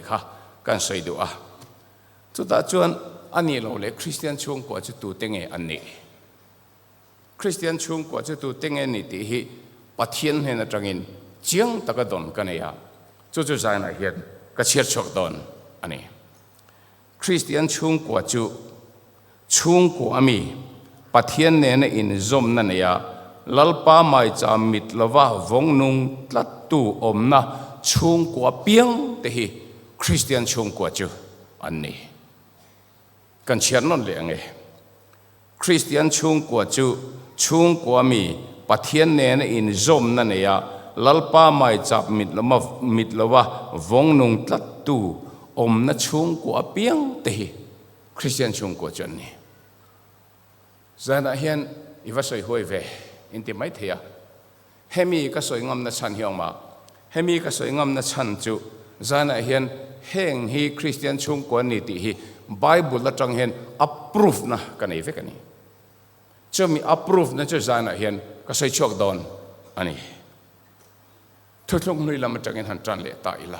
kha kan sawi duh a. Chutah chuan a nih loh leh Kristian chhungkua chu tute nge an nih? Kristian chhungkua chu tute nge ni tih hi Pathian hnen atangin chiang taka dawn ka nei a, chu chu zainah hian ka chhiar chhuak dawn a ni. Kristian chhungkua chu chhungkua ami Pathian nena inzawmna nei a, Lalpa maicham mit lova vawng nung tlattu awmna chhungkua piang te hi Kristian chhungkua chu an ni. Kan chhiar nawn leh ang e. Kristian chhungkua chu chhungkua mi Pathian nena inzawmna nei a, Lalpa maichap mit lova mit lova vawng nung tlattu awmna chhungkua apiang te hi Kristian chhungkua chu an ni. Zanah hian i va sawi huai ve in ti mai thei a. Hemi ka sawi ngamna chhan hi awm a, hemi ka sawi ngamna chhan chu zanah hian heng hi Kristian chhungkua an ni tih hi Bible atang hian a proof na ka nei vek a ni. Chumi a proof na chu zanah hian ka sawi chhuak dawn a ni. Thuthlung hlui lam atangin han tan leh ta ila.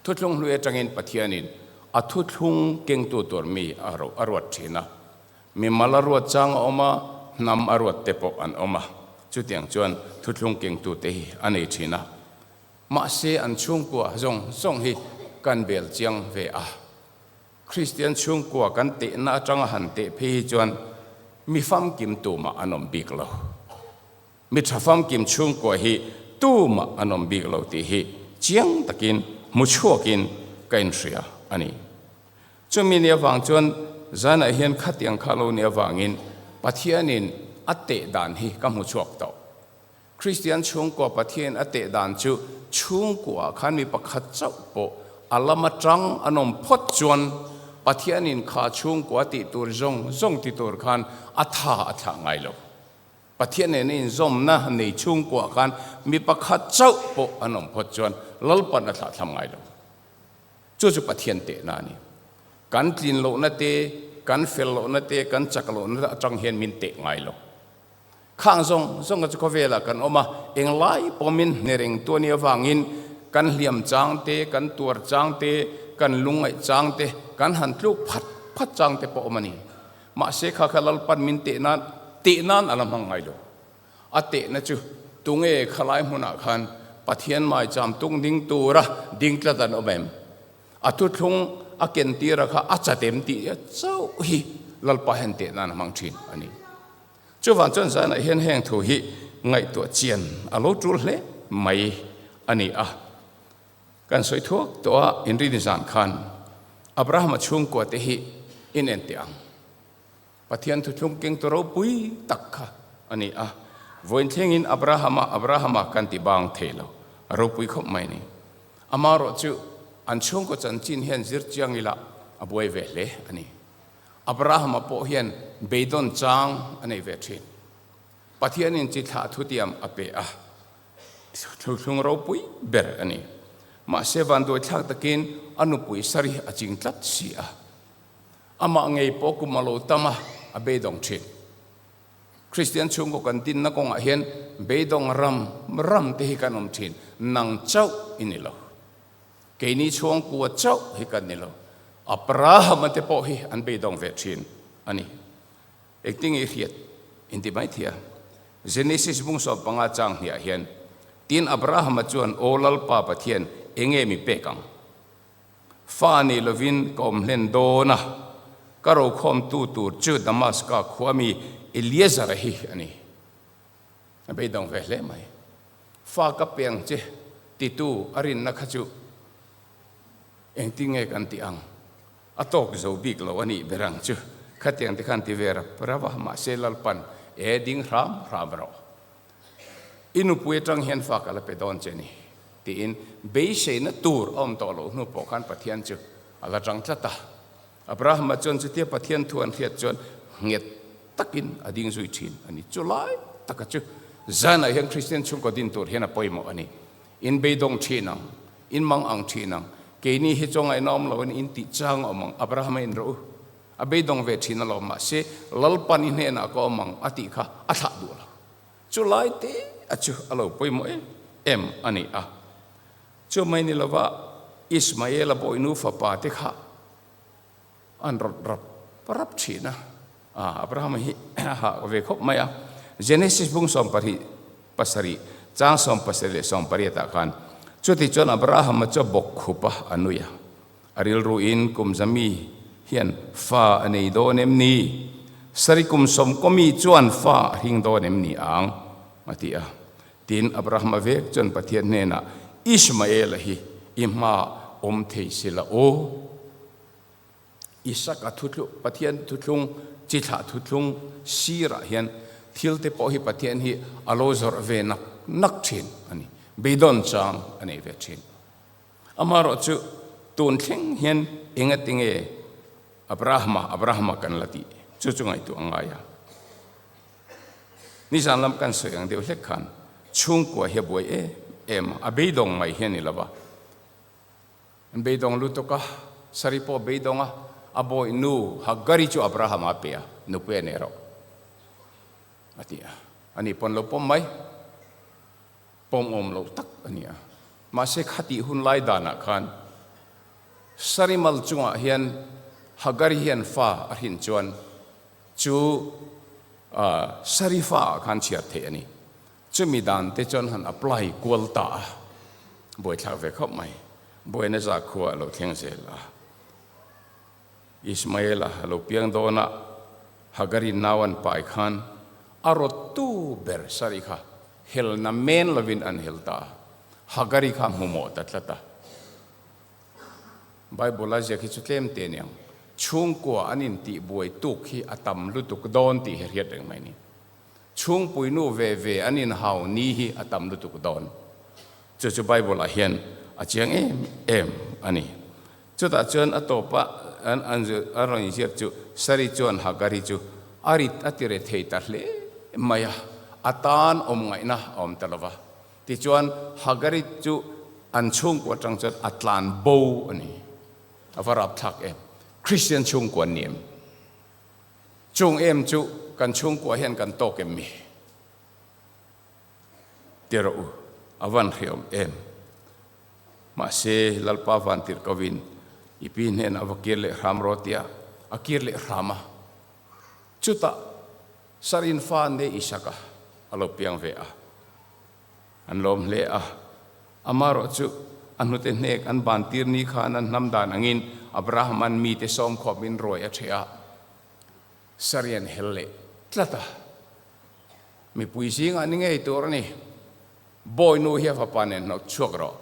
Thuthlung hlui atangin Pathianin a thuthlung kengtu tur mi a ruat thin a. Mimal a ruat chang a awm a, hnam a ruat te pawh an awm a. Chutiang chuan thuthlung kengtute hi a nei thin a. Mahse an chhungkua zawng zawng hi kan bel chiang ve a. Kristian chhungkua kan tehna atanga han teh phei hi chuan mi famkim tumah an awm bik lo. Mi tha famkim chhungkua hi tumah an awm bik lo tih hi chiang takin hmu chhuakin ka inhria a ni. Chumi ni avang chuan zanah hian khatiang kha lo ni avangin Pathianin a teh dan hi ka hmu chhuak tawh. Kristian chhungkua Pathianin a teh dan chu chhungkuaah khan mi pakhat chauh pawh a lam atang an awm phawt chuan Pathianin kha chhungkua tih tur zawng zawng ti tur khan a tha a thlah ngai lo. Pathian nena inzawmna nei chhungkuaah khan mi pakhat chauh pawh an awm phawt chuan Lalpan a thlah thlam ngai lo. Chu chu Pathian tehna a ni. Kan tlin lohna te, kan fel lohna te, kan chak lohna te atang hian min teh ngai lo. Khang zawng zawnga chu khawvelah kan awm a, englai pawh min hne reng tu a nih avangin kan hliam chang te, kan tuar chang te, kan lungngaih chang te, kan han tluk phat phat chang te pawh awm a ni. Mahse kha kha Lalpan min teh nan, teh nan a la hmang ngai lo. A tehna chu tunge khalai hmunah khan Pathian maicham tung ding tura ding tlat an awm em? A thuthlung a ken tira kha a chat em tih chauh hi Lalpa hian teh nan a hmang thin a ni. Chuvang chuan zanah hian heng thu hi ngaihtuah chian a lo tul hle mai a ni a. Kan sawi thuak tawh a, inrini zan khan Abrahama chhungkua te hi inen teh ang. Pathian thuthlung kengtu ropui tak kha a ni a, vawiin thlengin Abrahama, Abrahama kan ti bang thei lo, a ropui khawp mai a ni. Amaherawh chu an chhungkaw chanchin hian zir chiang ila a buai ve hle a ni. Abrahama pawh hian beidawn chang a nei ve thin. Pathianin chi thlah thutiam a pe a, thuthlung ropui ber a ni. Mahse vanduaithlak takin a nupui Sari a ching tlat si a. Amah ngei pawh kum a lo tam a, a beidawng thin. Kristian chhungkaw kan dinna kawngah hian beidawng ram ram te hi kan awm thin. Nang chauh i ni lo. Keini chhuangkua chauh hi kan ni lo. Abrahama te pawh hi an beidawng ve thin a ni. Engtin nge i hriat? Inti mai thei a. Genesis bung 15 chang hniah hian, Tin, Abrahama chuan, Aw Lalpa Pathian, enge mi pek ang? Fa nei lovin ka awm hlen dawn a, ka rokhawmtu tur chu Damaska khua mi Eliezara hi a ni. A beidawng ve hle mai. Fa ka pe ang che titu a rinna kha chu engtin nge kan tih ang? A tawk zo bik lo a nih ber ang chu. Khatiang te khan ti ve rap rap a, mahse Lalpan e ding hram hram rawh. I nupui atang hian fa ka la pe dawn che ni, tiin beiseina tur a awm tawh loh hnu pawh khan Pathian chu a la tang tlat a. Abrahama chuan chutia Pathian thu an hriat chuan nghet takin a ding zui thin a ni. Chu lai taka chu zanah hian Kristian chhungkaw din tur hian a pawimawh a ni. In beidawng thin ang, in mang ang thin ang, keini hi chaw ngaihna awm loin in tih chang a awm ang, Abrahama in rawh u. A beidawng ve thin alawm, mahse Lalpan i hnenah ka awm ang a tih kha a thlah duh lo. Chu lai te a chu a lo pawimawh em em a ni a. Chu mai ni lova Ismaela bawihnu fapa te kha an rawt rap rap thin a. Abrahama hi a hah ve khawp mai a. Genesis bung sawmpahnih pasarih chang sawmpasarih leh sawmpariat ah khan chuti chuan Abrahama chu a bawk khup a, a nui a. A rilruin kum zami hian fa a nei dawn em ni? Sari kum sawmkawmi chuan fa a hring dawn em ni ang? a ti a. Tin, Abrahama vek chuan Pathian hnenah, Ishmaela hi i hmaah awm thei si la aw. Isaka thuthlung, Pathian thuthlung, chi thlah thuthlung sirah hian thil te pawh hi Pathian hi a lo zawrh ve nak nak thin a ni. Beidawn chang a nei ve thin. Amaherawh chu tun thleng hian engatinge Abrahama, Abrahama kan la tih chu chu ngaihtuah a ngai a. Nizan lam kan sawi ang deuh hlek khan chhungkua hi a buai em em a, a beidawng mai hi a ni lo va. An beidawng lutuk a, Sari pawh a beidawng a, a bawi nu Hagari chu Abrahama a pe a, nupui a nei rawh a ti a. Ani pawn lo pawm mai, pawm awm loh tak a ni a. Mahse khatih hun lai danah khan Sari mal chungah hian Hagari hian fa a hrin chuan chu Sari fa ah khan chhiar theih a ni. Chumi dan te chuan han apply kual ta a, buaithlak ve khawp mai. Buaina zakhua a lo thleng zel a. Ismaela a lo piang dawn a, Hagari nau an pai khan a rawttu ber Sari kha helna men lovin an hel ta a, Hagari kha hmu mawh ta tlat a. Bible a ziak hi chu tlem te aniang, chhungkua an intihbuai tuk hi a tam lutuk dawn tih hi hriat reng mai a ni. Chhungpui nu ve ve an inhau ni hi a tam lutuk dawn. Chu chu Bible ah hian a chiang em em a ni. Chutah chuan a tawpa an an a rawn inziak chu Sari chuan Hagari chu a rit a ti re thei ta hle mai a, a tan awm ngaihna a awm ta lo va. Tichuan Hagari chu an chhungkua atang chuan a tlan bo a ni. A va rapthlak em! Kristian chhungkua an ni em? Chung em chu kan chhungkua hian kan tawk em mi? Ti rawh u, a van hriawm em? Mahse, Lalpa van tirh kovin i pi hnenah a va kir leh hram rawh tia a kir leh hram a. Chutah Sarin fa ne Isaka a lo piang ve a. An lawm hle a. Amaherawh chu a hnute hnek an ban tir ni khan an hnam dan angin Abraham-a'n mite sawm khawpin ruai a ṭheh a, Sarian hel leh tlat a. Mipui zingah ni ngei tur a ni. Bawi nu hi a fapa nen hnawt chhuak rawh.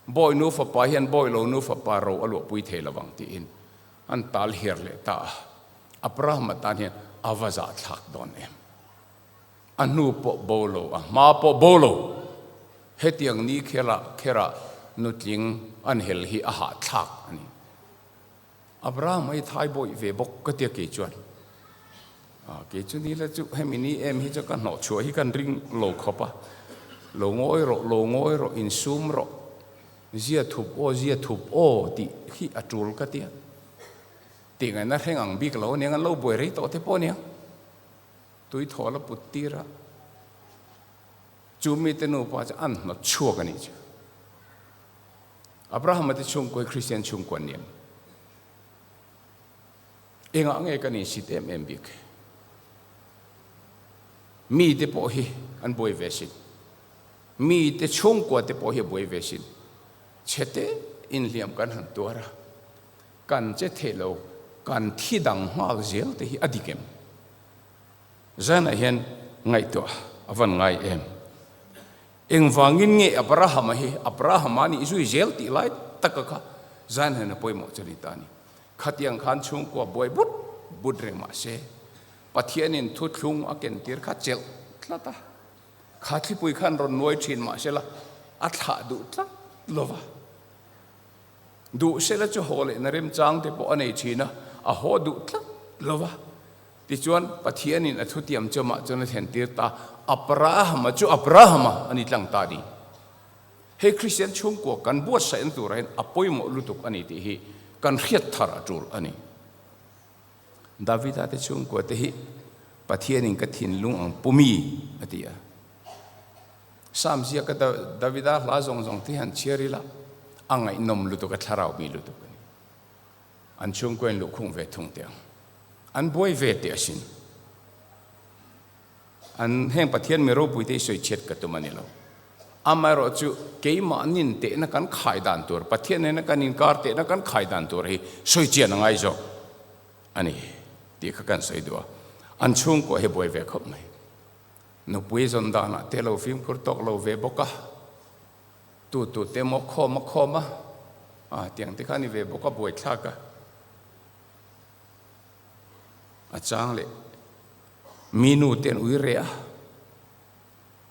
Bawi nu fapa hian bawi lo nu fapa ro a luahpui thei lo vang tiin an tal hiar leh ta a. Abraham-a tan hian a va zahthlak dawn em? A hnu pawh bo lo, a hma pawh bo lo. Hetiang ni kherah kherah nutling an hel hi a hahthlak a ni. Abraham hi thai bawih ve bawk ka tia kei chuan. A, kei chu ni la chu hemi ni em hi chu ka hnawh chhuah hi kan ring lo khawp a. Lo ngawi rawh, lo ngawi rawh, insum rawh. Zia thup aw, zia thup aw tih hi a tul ka tia. Tih ngaihna hreng ang bik lo aniang an lo buai rei tawh te pawh aniang. Tui thawl a put tir a, chu mite nupa chu an hnawt chhuak a nih chu. Abrahama te chhungkua hi Kristian chhungkua an ni em? Engah nge kan insit em em bik? Mite pawh hi an buai ve sin. Mite chhungkua te pawh hi a buai ve sin. Chhete inhliam kan han tuar a, kan che thei lo, kan thi dang nghal zel te hi a dik em? Zanah hian ngaihtuah a van ngai em? Engvangin nge Abrahama hi Abrahama nih zui zel tih lai taka kha zan hian a pawimawh chu a ni ta a ni. Khatiang khan chhungkua buai but but reng mah se, Pathianin thuthlung a kentir kha chelh tlat a. Kha thlipui khan rawn nuai thin mah sela a thlah duh tlat lo va. Duh sela chu haw lehna remchang te pawh a nei thin a, a haw duh tlat lo va. Tichuan, Pathianin a thutiam chu amah chuan a thlentir ta, Abrahama chu Abrahama a ni tlang ta ding. Hei Kristian chhungkua kan buatsaihna turah hian a pawimawh lutuk a ni tih hi kan hriat thar a tul a ni. Davida te chhungkua te hi Pathianin ka thinlung ang pumi a ti a. Psalm ziaka Davida hla zawng zawng te hi han chhiar ila. A ngaihnawm lutuk a, thlarau mi lutuk a ni. An chhungkua in luhkhung ve thung teh ang. An buai ve teh asin. An heng Pathian mi ropui te hi sawi chhiat ka tum a ni lo. Amaherawh chu keimahnin tehna kan khai dan tur, Pathian nena kan inkar tehna kan khai dan tur hi sawi chian a ngai zawk a ni tih kha kan sawi duh a. An chhungkua hi buai ve khawp mai. Nupui zawn danah te lo fimkhur tawk lo ve bawk a. Tu tu te maw khawm a khawm a, a tiang te kha a ni ve bawk a buaithlak a. A chang leh mi nu te an ui reh a,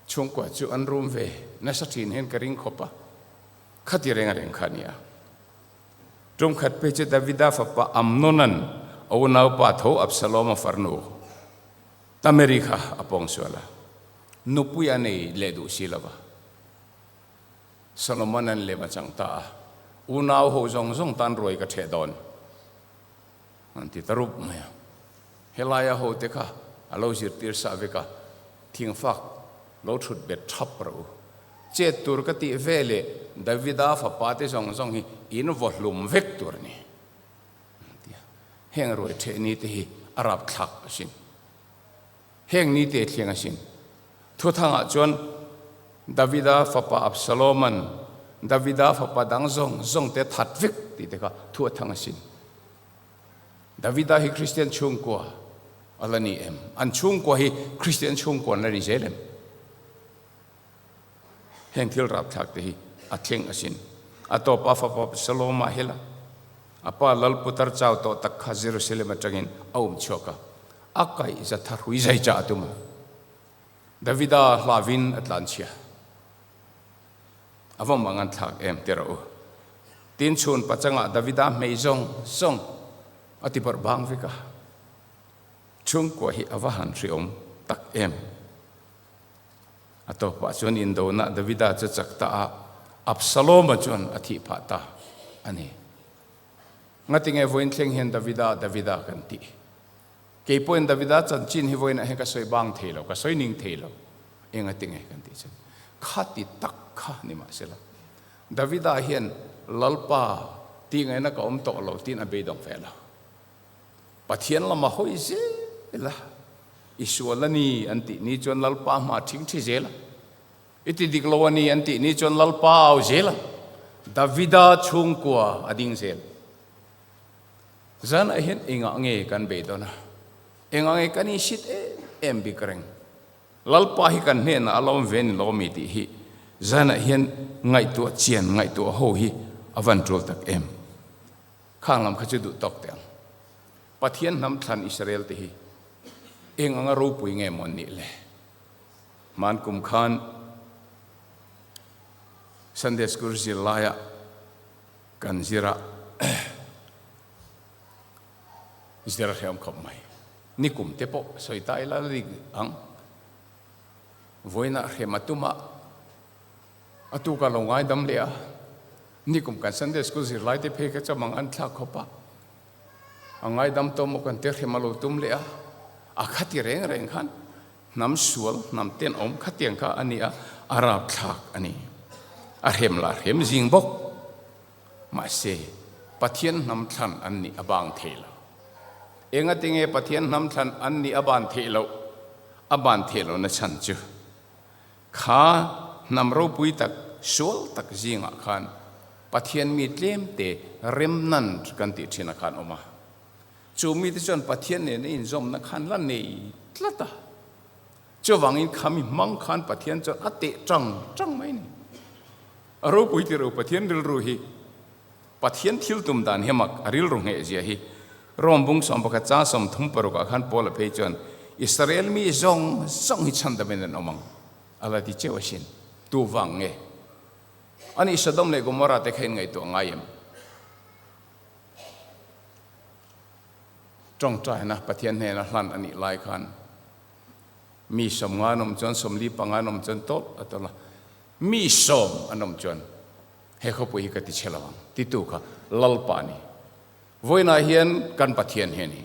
chhungkua chu an rum ve nasa thin hian ka ring khawp a, khati reng a reng kha a ni a. Tum khat phei chu Davida fapa Amnonan a unaupa tho Absaloma farnu Tameri kha a pawng sual a, nupui a nei leh duh si lo va. Solomonan lem a chang ta a, unau ho zawng zawng tan ruai ka ṭheh dawn. An ti ta rup mai a. Helaia hote kha a lo zirtir sah vek a, thingfak lo thut bet thap rawh u. Chet tur ka tih ve leh Davida fapa te zawng zawng hi in vaw hlum vek tur a ni. An ti a. Heng ruai ṭheh ni te hi a rapthlak asin. Heng ni te thleng asin. Thuthangah chuan Davida fapa Absaloman Davida fapa dang zawng zawng te that vek tih te kha thu a thang asin. Davida hi Kristian chhungkua a la ni em? An chhungkua hi Kristian chhungkua an la ni zel em? Heng thil rapthlak te hi a thleng asin. A tawpa fapa Absaloma hela a pa lal putar chau tawh tak kha Jerusalem atangin a um chhuak a, a kaih za tha hrui zai chah a tum a. Davida hlavin a tlanchhia. A va mang an thlak em ti rawh u. Tin chhun pachangah Davida hmei zawng zawng a ti bawrh bang vek a. Chhungkua hi a va han hriawm tak em. A tawpah chuan indona Davida chu chak ta a, Absaloma chuan a thih phah ta a ni. Ngatinge vawiin thleng hian Davida, Davida kan tih? Kei pawhin Davida chanchin hi vawiinah hian ka sawi bang thei lo, ka sawi ning thei lo. Engatinge kan tih chuan khati tak kha ni mahsela Davida hian Lalpa tih ngaihna ka awm tawh lo tiin a beidawng ve lo. Pathian lama hawi zel a, i sual a ni an tih ni chuan Lalpa hma ṭhing ṭhi zel a, i ti dik lo a ni an tih ni chuan Lalpa au zel a, Davida chhungkua a ding zel. Zanah hian engah nge kan beidawn a, engah nge kan insit em em bik reng? Lalpa hi kan hnenah a lawm ve ni lo mi tih hi zanah hian ngaihtuah chian ngaihtuah ho hi a van tul tak em. Khang lam kha chu duh tawk teh ang. Pathian hnam thlan Israel te hi eng anga ropui nge maw an nih le? Hman kum khan Sunday School zirlaiah kan zir a, zir a hreawm khawp mai. Nikum te pawh sawi ta ila la dik ang. Vawiinah hrem a tum a, a tukah lo ngaidam leh a. Nikum kan Sunday School zirlai te phei kha chuan mang an thlak khawp a, a ngaidam tawh maw kan te hrem a lo tum leh a. A khati reng reng khan Hnam sual, hnam tenawm khatiang kha a ni a, a rapthlak a ni. A hrem lah hrem zing bawk. Mahse, Pathian hnam thlan an nih a bang thei lo. Engatinge Pathian hnam thlan an nih a ban theih loh? A ban theih lohna chhan chu kha hnam ropui tak, sual tak zingah khan Pathian mi tlemte remnant kan tih thinah khan awm a. Chu mite chuan Pathian nena inzawmna khan la nei tlat a. Chuvangin khami hmang khan Pathian chuan a teh tang tang mai a ni. A ropui ti ro Pathian rilru hi, Pathian thil tum dan hi mak, a rilru ngheh zia hi. Rome bung 11 chang 36 ah khan Paula phei chuan Israel mi zawng zawng hi chhandamin an awm ang a la ti cheu asin. Tu vang nge? Ani Sodom leh Gomorrah te kha in ngaihtuah ngai em? Tawngtaina Pathian hnena hlan a nih lai khan mi 50 an awm chuan 45 an awm chuan tawlh a tawlh a, mi 10 an awm chuan he khawpui hi ka ti chhe lo ang titu kha Lalpa a ni. Vawiinah hian kan Pathian hi a ni.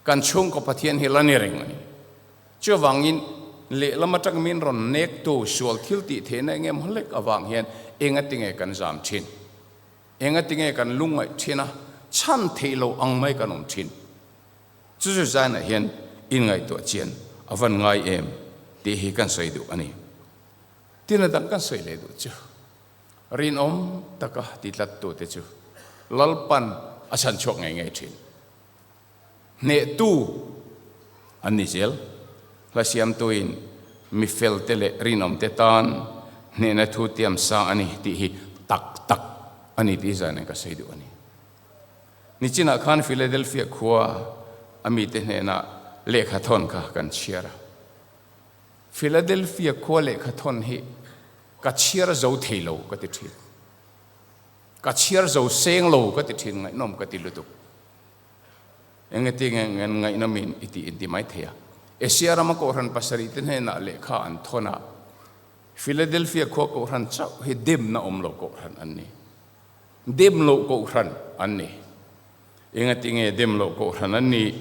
Kan chhungkaw Pathian hi la ni reng a ni. Chuvangin lehlam atang min rawn nektu sual thil tih theihna eng emaw hlek avang hian engatinge kan zam thin? Engatinge kan lungngaih thin a, chhan theih lo ang mai kan awm thin. Chu chu zainah hian inngaihtuah chian a van ngai em tih hi kan sawi duh a ni. Tin a dang kan sawi leh duh chu rinawm taka ti tlattute chu Lalpan a chhan chhuak ngei ngei thin. Hnehtu an ni zel. Hla siamtuin mi felte leh rinawmte tan hnehna thu tiam sang a ni tih hi tak tak a ni tih zanin ka sawi duh a ni. Nichinah khan Philadelphia khua a mite hnenah lehkha thawn kha kan chhiar a. Philadelphia khua lehkha thawn hi ka chhiar zo thei lo ka ti thin. Ka chhiar zo seng lo ka ti thin ngaihnawm ka ti lutuk. Engati nge ngen ngaihnawmin i tih inti mai thei a. Asia rama kohhran pasarih te hnenah lehkha an thawn a, Philadelphia khua kohhran chauh hi demna awm lo kohhran an ni. Dem loh kohhran an ni. Engati nge dem loh kohhran an nih?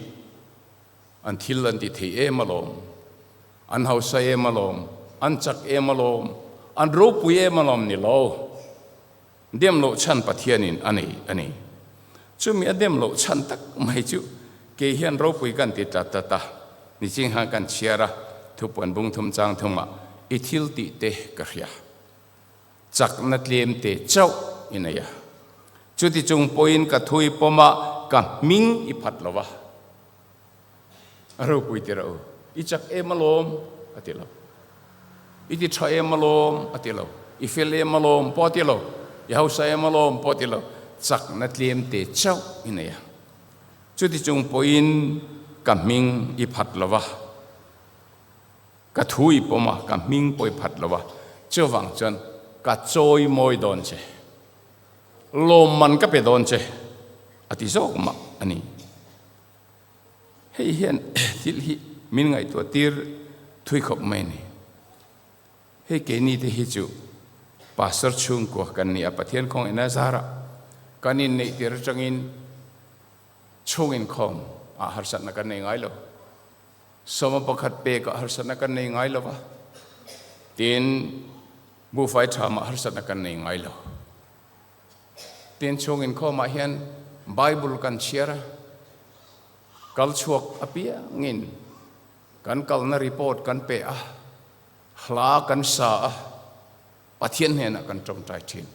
An thil an ti thei em alawm, an hausa em alawm, an chak em alawm, an ropui em alawm ni lo. Dem loh chhan Pathianin a nei a ni. Chumi a dem loh chhan tak mai chu kei hian ropui kan ti tlat tlat a, niching han kan chhiar a, thupuan bung thum chang thumah i thil tih te ka hria. Chakna tlem te chauh i nei a. Chuti chung pawhin ka thui pawm a, ka hming i phat lo va. A ropui ti reuh. I chak em alawm a ti lo. I ti tha em alawm a ti lo. I fel em alawm pawh a ti lo. I hausa em alawm pawh a ti lo. Chakna tlem te chauh i nei a. Chuti chung pawhin ka hming i phat lo va. Ka thu i pawm a, ka hming pawh i phat lo va. Chuvang chuan ka chawi mawi dawn che. Lawmman ka pe dawn che a ti zawk mah a ni. Hei hian thil hi min ngaihtuah tir thui khawp mai a ni. Hei keini te hi chu Pastor chhungkua kan ni a, Pathian kawng ina zarah kan inneih tir atangin chhung inkhawm ah harsatna kan nei ngai lo. Sawma pakhat pek ah harsatna kan nei ngai lo va, tin buhfai tha mah harsatna kan nei ngai lo. Tin chhung inkhawmah hian Bible kan chhiar a, kal chhuak apiangin kan kalna report kan pe a, hla kan sa a, Pathian hnenah kan tawngtai thin.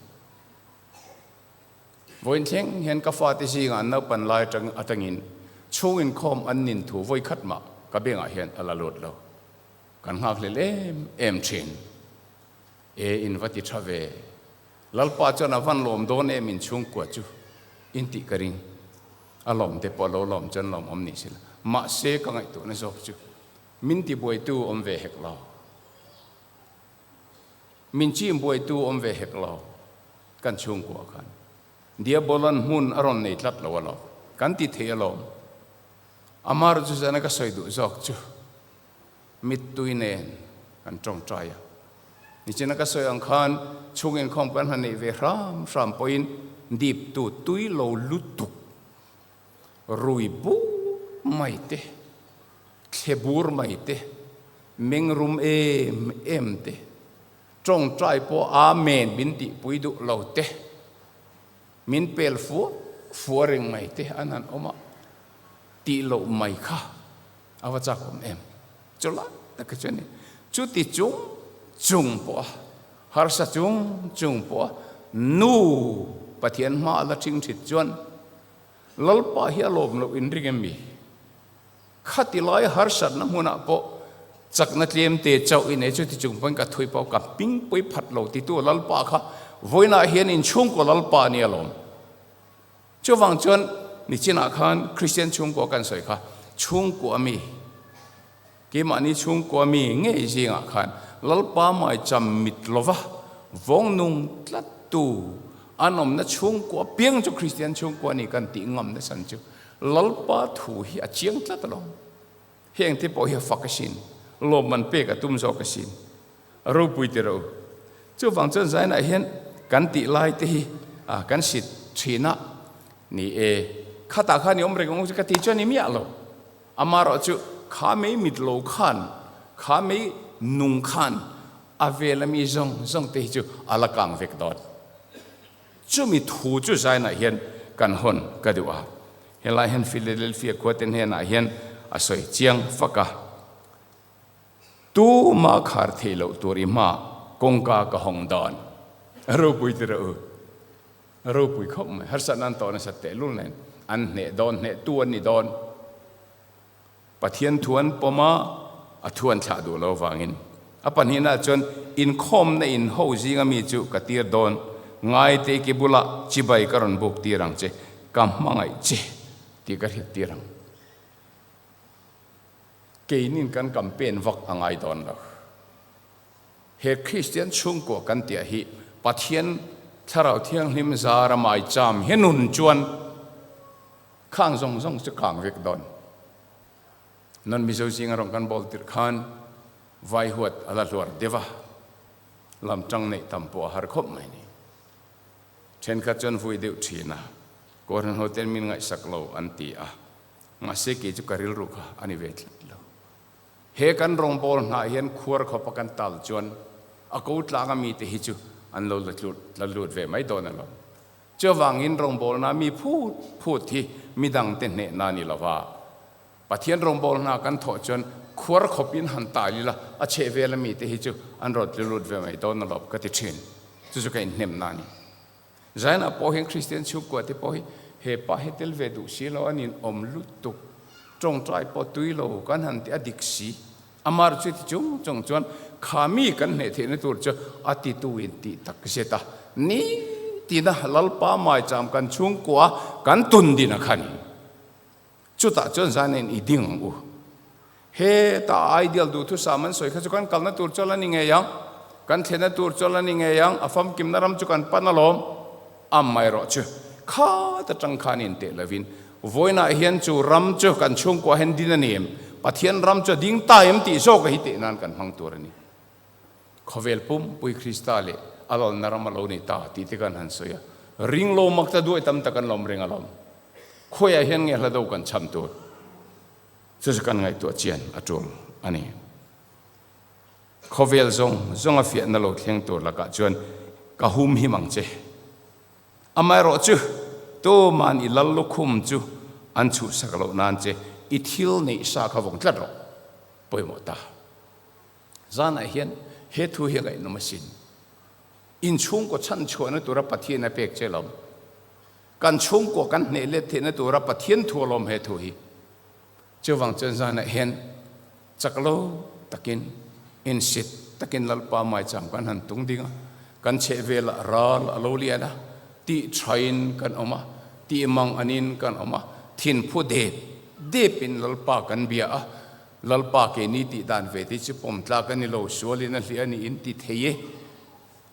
Vawiin thleng hian ka fate zingah an naupan lai atang atangin chhung inkhawm an nin thu vawi khat mah ka bengah hian a la lut lo. Kan nghakhlel em em thin. E in va ti tha ve. Lalpa chuan a van lawm dawn em in chhungkua chu in tih ka ring. A lawm te pawh lo lawm chuan lawm awm ni sila. Mahse ka ngaihtuahna zawk chu min ti buaitu awm ve hek lo. Min chim buaitu awm ve hek lo kan chhungkua khan. Diabolan hmun a rawn nei tlat lo alawm. Kan ti thei alawm. Amar chu zana ka sawi duh zawk chu. Mittui nen kan tawngtai a. Nichina ka sawi ang khan chhung inkhawm kan han neih ve hram hram pawhin diptu tui lo lutuk rui bur mai te, thle bur mai te, mengrum em em te, tawngtai pawh Amen min tihpui duh lo te, min pel fua fua reng mai te an han awm a, tih loh mai kha A va chak awm em? Chu lai tak hi chu a ni. Chuti chung chung pawh a, harsa chung chung pawh a, nu Pathian hma a la ṭhing ṭhit chuan Lalpa hi a lawm loh in ring em mi? Khati lai harsatna hmunah pawh chakna tlem te chauh i nei, chuti chung pawhin ka thui pawh ka hming pui phat lo titu Lalpa kha vawiinah hian inchhungkaw Lalpa a ni alawm. Chuvang chuan nichinah khan Kristian chhungkua kan sawi kha chhungkua mi, keimahni chhungkua mi ngei zingah khan Lalpa maicham mit lova vawng nung tlattu an awmna chhungkua piang chu Kristian chhungkua ni kan tih ngam nasa chu Lalpa thu hi a chiang tlat alawm. Heng te pawh hi a fak asin, lawmman pek a tum zawk asin, a ropui ti ro. Chuvang chuan zainah hian kan tih lai te hi kan sit thin a, ni e, khatah khan i awm reng ang chu ka ti chuan i miah lo. Amaherawh chu kha mei mit lo khan, kha mei nung khan a vel ami zawng zawng te hi chu a la kang vek dawn. Chumi thu chu zainah hian kan hawn ka duh a. Helai hian Philadelphia khuate hnenah hian a sawi chiang fak a. Tuma khar theih loh tur i hma kawngka ka hawng dawn. A ropui ti rawh u. A ropui khawp mai. Harsatna an tawh nasat tehlul nen an hneh dawn, hnehtu an ni dawn. Pathian thu an pawm a, a thu an thlah duh lo vangin. A pahnihna chuan inkhawmna in ho zinga mi chu ka tir dawn, ngaite ki bulah chibai ka rawn buk tir ang che, ka hmangaih che tih ka hriat tir ang. Keinin kan campaign vak a ngai dawn lo. He Kristian chhungkua kan tih hi Pathian Thlarau Thianghlim zara maicham hi nun chuan Khang zawng zawng chu kang vek dawn. Non Mizo zinga rawn kan bawl tirh khan vai huat a la hluar deuh a, lam tang neih tam pawh a har khawp mai ni. Thenkhat chuan vui deuh thin a, Kawrhan hoten min ngaihsak lo an ti a, mahse kei chu ka rilru kha a ni ve tlat lo. He kan rawngbâwl hnah hian khuar khawpa kan tal chuan a ko tlânga mite hi chu an lo la tlut la lut ve mai dawn alawm. Chuvangin rawngbâwlna mi phut phut hi midangte hnehna a ni lo va. Pathian rawngbâwl hna kan thawh chuan khuar khawpin han tal ila a chheh vela mite hi chu an rawn tlu lut ve mai dawn alawm ka ti ṭhin. Chu chu ka inhnemna a ni. Zainah pawh hian Kristian chhungkua te pawh hi he pa hi tel ve duh si lo a nin awm lutuk, tawngtai pawh tui lo kan han ti a dik si. Amar chu ti chung chung chuan kha mi kan hneh theihna tur chu a titu in tih tak zet a ni tina Lalpa maicham kan chhungkua kan tun din a kha ni. Chutah chuan zanin i ding ang u. Heta ideal duhthusam an sawi kha chu kan kalna tur chuan a ni ngei ang, kan thlenna tur chuan a ni ngei ang, a famkimna ram chu kan pan alawm. Amaherawh chu khat atang khan inteh lovin vawiinah hian chu ram chu kan chhungkua hian din a ni em, Pathian ram chu a ding ta em tih zawk a hi teh nan kan hmang tur a ni. Khawvel pumpui Krista leh a lalna ram a lo ni ta tih te kan han sawi a, ring lo mak ta duai tam tak an lawm reng alawm. Khawiah hian nge hla do kan cham tur? Chu chu kan ngaihtuah chian a tul a ni. Khawvel zawng zawng a fiahna lo thleng tur lakah chuan ka hum him ang che. Amaherawh chu tuman i lal lukhum chu an chhuhsak loh nan che i thil neih sa kha vawng tlat rawh. Pawimawh ta. Zanah hian he thu hi a ngaihnawm asin. Inchhungkaw chhanchhuahna tura Pathian a pek che lawm. Kan chhungkua kan hneh let theihna tura Pathian thu a lawm he thu hi. Chuvang chuan zanah hian chak lo takin, insit takin Lalpa maicham kan han tung ding a, kan chhehvelah ral a lo lian a, tih thain kan awm a, tih mang anin kan awm a, thinphu dep depin Lalpa kan bia a, Lalpa keini tih dan ve te chu pawm tlak a ni lo, sualin a hliah a niin ti thei e.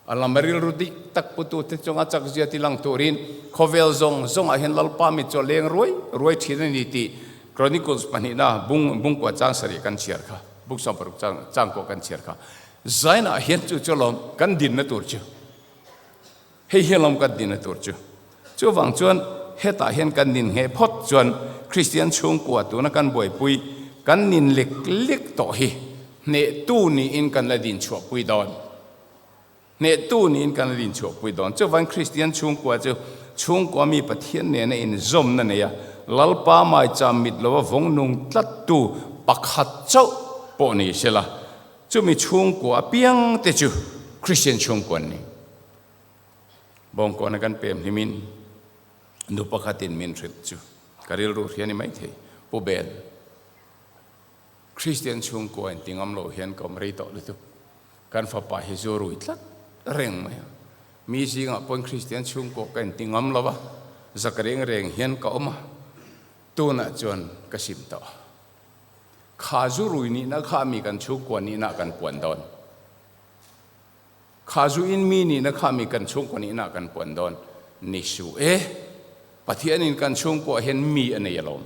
A lam a rilru dik tak putute chunga chakzia ti lang turin khawvel zawng zawngah hian Lalpa mit chu a leng ruai ruai thin a ni tih Chronicles pahnihna bung bungkua chang sarih kan chhiar kha, buk 60 chang changkua kan chhiar kha. Zainah hian chu chu lawm kan dinna tur chu. Hei hi lawm kan dinna tur chu. Chuvang chuan hetah hian kan nin ngheh phawt chuan Kristian chhungkua tuna kan buaipui kan nin lek lek tawh hi hnehtu niin kan la din chhuahpui dawn. Hnehtu niin kan la din chhuahpui dawn. Chuvang Kristian chhungkua chu chhungkua mi Pathian nena inzawmna nei a, Lalpa maicham mit lova vawng nung tlattu pakhat chauh pawh ni sela, chumi chhungkua apiang te chu Kristian chhungkua an ni. Bawngkawna kan pem hlimin nu pakhatin min hrilh chu ka rilru hria ni maithei. Pu Bel, Kristian chhungkua inti ngam loh hian ka awm rei tawh lutuk. Kan fapa hi zu rui tlat reng mai a. Mi zingah pawhin Kristian chhungkua ka inti ngam lo va, zak reng reng hian ka awm a, tunah chuan ka sim tawh. Kha zu rui nihna kha mi kan chhungkua nihna kan puan dawn. Kha zu in mi nihna kha mi kan chhungkua nihna kan puan dawn ni suh e. Pathianin kan chhungkua hian mi a nei alawm.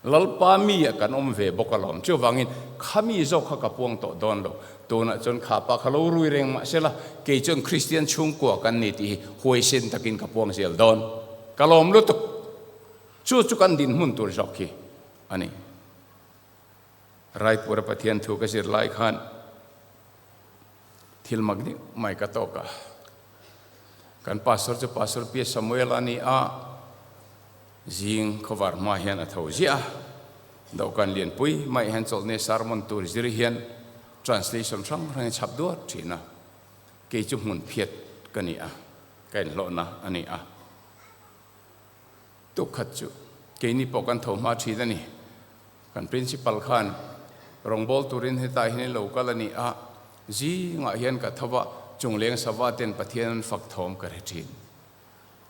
Lalpa mi ah kan awm ve bawk alawm. Chuvangin kha mi zawk kha ka puang tawh dawn lo. Tunah chuan kha pa kha lo rui reng mah sela, kei chuan Kristian chhungkua kan ni tih hi huaisen takin ka puang zel dawn. Ka lawm lutuk. Chu chu kan dinhmun tur zawk hi a ni. Raipura Pathian thu ka zir lai khan thil mak deuh mai ka tawk a. Kan pastor chu Pastor Pia Samuel a ni a, zing khawvar hma hian a tho ziah a. Dawhkan lianpui mai hian chawlhne sermon tur zir hian translation hrang hrang hi chhap duat thin a. Kei chu hmun phiat ka ni a, ka inhlawhna a ni a. Tukkhat chu keini pawh kan tho hma thin a ni. Kan principal khan rawngbâwl turin hetah hian i lo kal a ni a, zingah hian ka tho va, chungleng sava ten Pathian an fak thawm ka hre thin.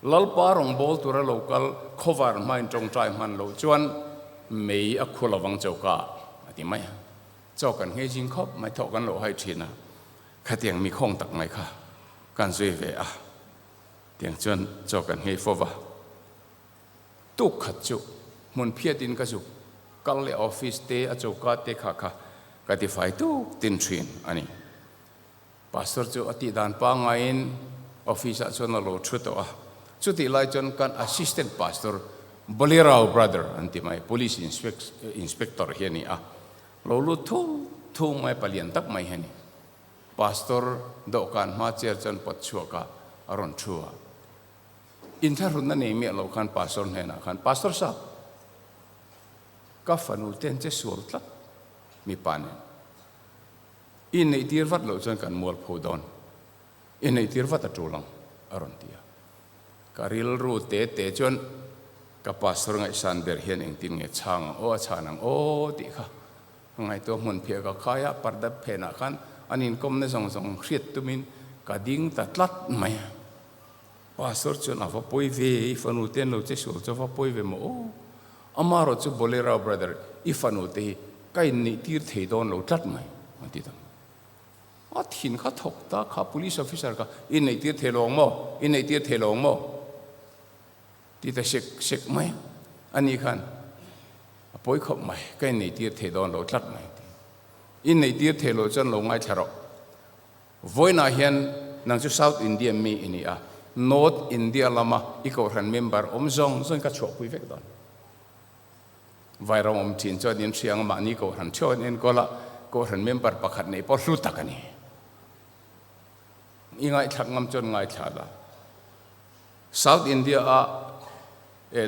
Lalpa rawngbâwl tura lo kal khawvar hmain tawngtai hman loh chuan mei a khu lovang choka a ti mai a. Chaw kan nghei zing khawp mai thawh kan lo hai thin a, khatiang mi khawng tak mai kha kan zui ve a, tiang chuan chaw kan nghei fo va. Tuk khat chu hmun phiatin ka zuk kal leh office te a choka te kha kha ka ti fai tuk tin thin a ni. Pastor chu a tih dan pangaiin office ah chuan a lo thu tawh a, chutih lai chuan kan assistant pastor Bolirao brother an ti mai, police inspector hi a ni a, lo lut thung thung mai palian tak mai hi a ni. Pastor dawhkan hma chair chuan pawt chhuak a a rawn thu a. Inthlahrunna nei miah lo khan Pastor hnenah khan, Pastor sap, ka fanu ten che sual tlat mipa nen i inneihtir vat loh chuan kan mualpho dawn, inneihtir vat a tul ang, a rawn ti a. Ka rilru te te chuan ka Pastor ngaihsan ber hian engtin nge chhang ang aw, a chhan ang aw tih kha ka ngaihtuah hmun phiah ka khai a, parda phenah khan an inkawmna zawng zawng hriat tumin ka ding ta tlat mai a. Pastor chuan a va pawi ve, i fanu te an lo che sual chu a va pawi ve maw aw. Amarawh chu Bolero brother, i fanu te hi ka inneih tir thei dawn lo tlat mai, a ti ta. A thin kha thawk ta kha police officer kha, i inneih tir thei lo ang maw, i inneih tir thei lo ang maw? Ti ta sek sek mai a. Ani khan a pawi khawp mai, ka inneih tir thei dawn lo tlat mai, a ti. Inneih tir thei lo chuan lo ngaithla rawh. Vawiinah hian nang chu South India mi i ni a, North India lama i kohhran member awm zawng zawngin ka chhuahpui vek dawn. Vairam awm thin chuan in hria ang mahni kohhran theuh an enkawl a, kohhran member pakhat neih pawh hlu tak a ni. I ngaithlak ngam chuan ngaithla la. South India a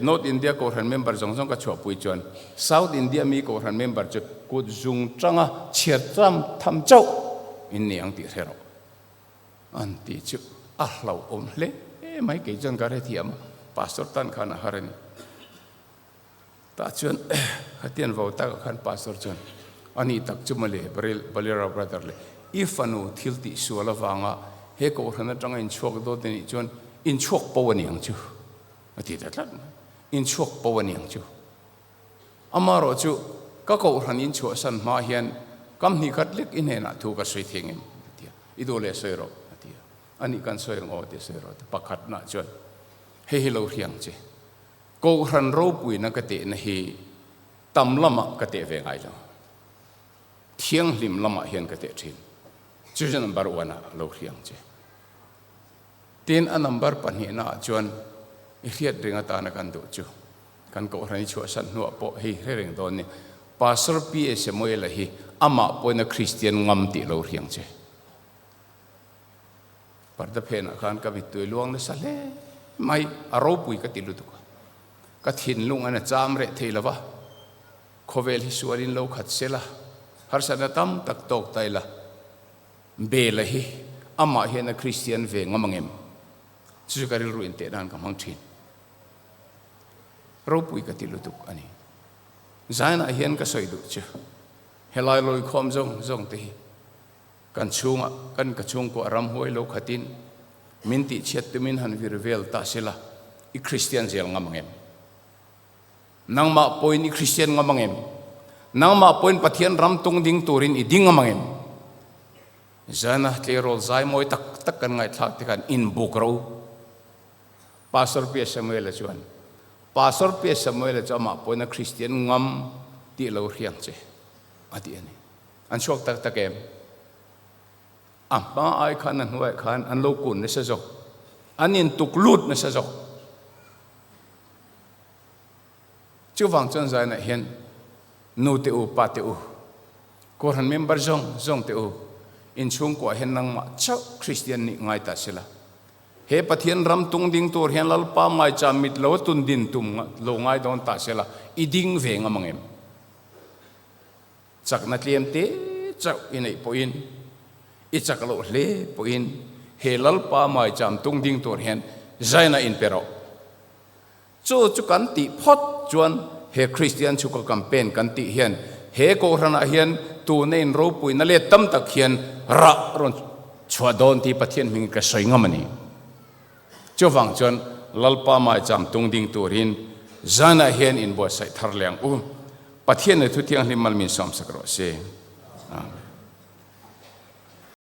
North India kohhran member zawng zawng ka chhuahpui chuan South India mi kohhran member chu kut zung tanga chhiar tlam tham chauh in ni ang tih hre rawh an tih chu a hlauhawm hle mai kei chuan ka hrethiam a, Pastor tan khan a har a ni. Tah chuan khatian vo takah khan Pastor chuan a nih tak chu mawle Balera brother le i fanu thil tih sual avanga he kohhran atanga inchhuak dawt a nih chuan inchhuak po a ni ang chu a ti ta tlat mai. Inchhuak po a ni ang chu. Amarawh chu ka kohhran inchhuahsan hma hian kam hnih khat lek i hnenah thu ka sawi thei ngem a ti a, i duh leh sawi rawh a ti a. A nih kan sawi ang aw ti a sawi rawh pakhatnaah chuan hei hi lo hriang che. Kohhran ropuina ka tehna hi tam lamah ka teh ve ngai lo. Thianghlim lamah hian ka teh thin. Chu chu number one ah lo hriang che. Tin a number pahnihna ah chuan i hriat reng atana kan duh chu kan kohhran i chhuahsan hnuah pawh hei hre reng dawn ni. Pastor PA Samuela hi amah pawhin a Kristian ngam tih lo hriang che. Parda phenah khan ka mittui luang nasa hle mai, a ropui ka ti lutuk a, ka thinlung an a cham reh thei lo va, khawvel hi sualin lo khat sela, harsatna tam tak tawk ta ila, Bela hi amah hian a Kristian ve ngam angem? Chu chu ka rilru inteh nan ka hmang thin. Ropui ka ti lutuk a ni. Zainah hian ka sawi duh chu, helai lawikhawm zawng zawng te hi Kan chhungah kan ka chhungkuah ramhuai lo khatin min tihchhiat tumin han vir vel ta sela, i Kristian zel ngam ang em? Nangmah pawhin i Kristian ngam ang em? Nangmah pawhin Pathian ram tung ding turin i ding ngam ang em? Zana tleirawl zai mawi tak tak kan ngaihthlak te khan inbuk ro. Pastor Pia Samuela chuan, Pastor Pia Samuela chu amah pawhin a Kristian ngam tih lo hriang che a ti a ni. An chhuak tak tak em? A hma ai khan a hnuaiah khan an lo kun nasa zawk. An intuk lut nasa zawk. Chuvang chuan zainah hian nu te u, pa te u, Kohhran member zawng zawng te u, inchhungkuah hian nangmah chauh Kristian nih ngai ta sela. He Pathian ram tung ding tur hian Lalpa maicham mit lo tun din tum lo ngai dawn ta sela, i ding ve ngam ang em? Chakna tlem te chauh i neih pawhin, i chak loh hle pawhin he Lalpa maicham tung ding tur hian zaina inpe rawh. Chu chu kan tih phawt chuan he Kristian chhuka campaign kan tih hian he Kohhranah hian tuna in ropuina let tam tak hian rah rawn chhuah dawn tih Pathian hmingin ka sawi ngam a ni. Chuvang chuan Lalpa maicham tung ding turin zanah hian inbuatsaih thar leh ang u. Pathian leh Thuthianghlim mal min sawmsak rawh se. Amen.